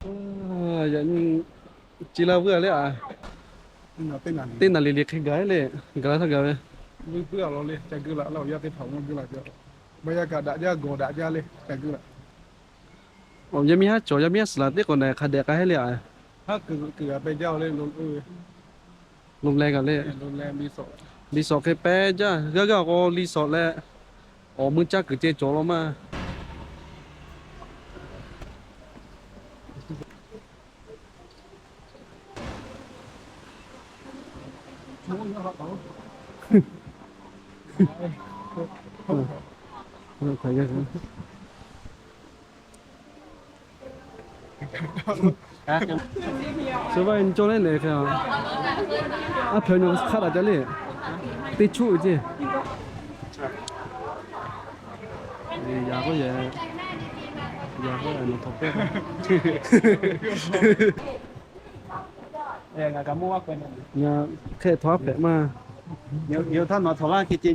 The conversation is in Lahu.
Yaꞈ nyi ci la vuiˇ a le a. Teˇ naˍ riˍ liˍ hk'e gaˬ le, gaˬ la htaˇ gaˬ ve. Awˬ, yaˇ miˇ haˉ cawˬ, yaˇ miˇ haˉ suhˍ laˬ teˇ k'awꞈ naˍ hk'a dehꞈ k'ai heˆ le a. Lo leh kaꞈ le. Liˍ sawꞈ hk'e pehˇ jaˇ, g'aˇ g'aˇ k'o liˍ sawꞈ leh, awˬ mui caˇ kuiˬ ceh cawˬ law maˇ. Suh vaˇ nyi cawˇ leh lehˬ hk'e a, aˉ hpehꞈ nyi hk'aˆ daꞈ jaˇ le. Teˇ chuˆ ceˇ. Yaꞈ k'oˆ yehˬ, yaꞈ k'oˆ yehˬ nawˬ htawnˍ pehˇ. Ngaˬ hk'e htawnˍ aˉ hpehꞈ maˇ. Yawˇ htaˇ nawˬ htawnˍ laˇ hk'e ce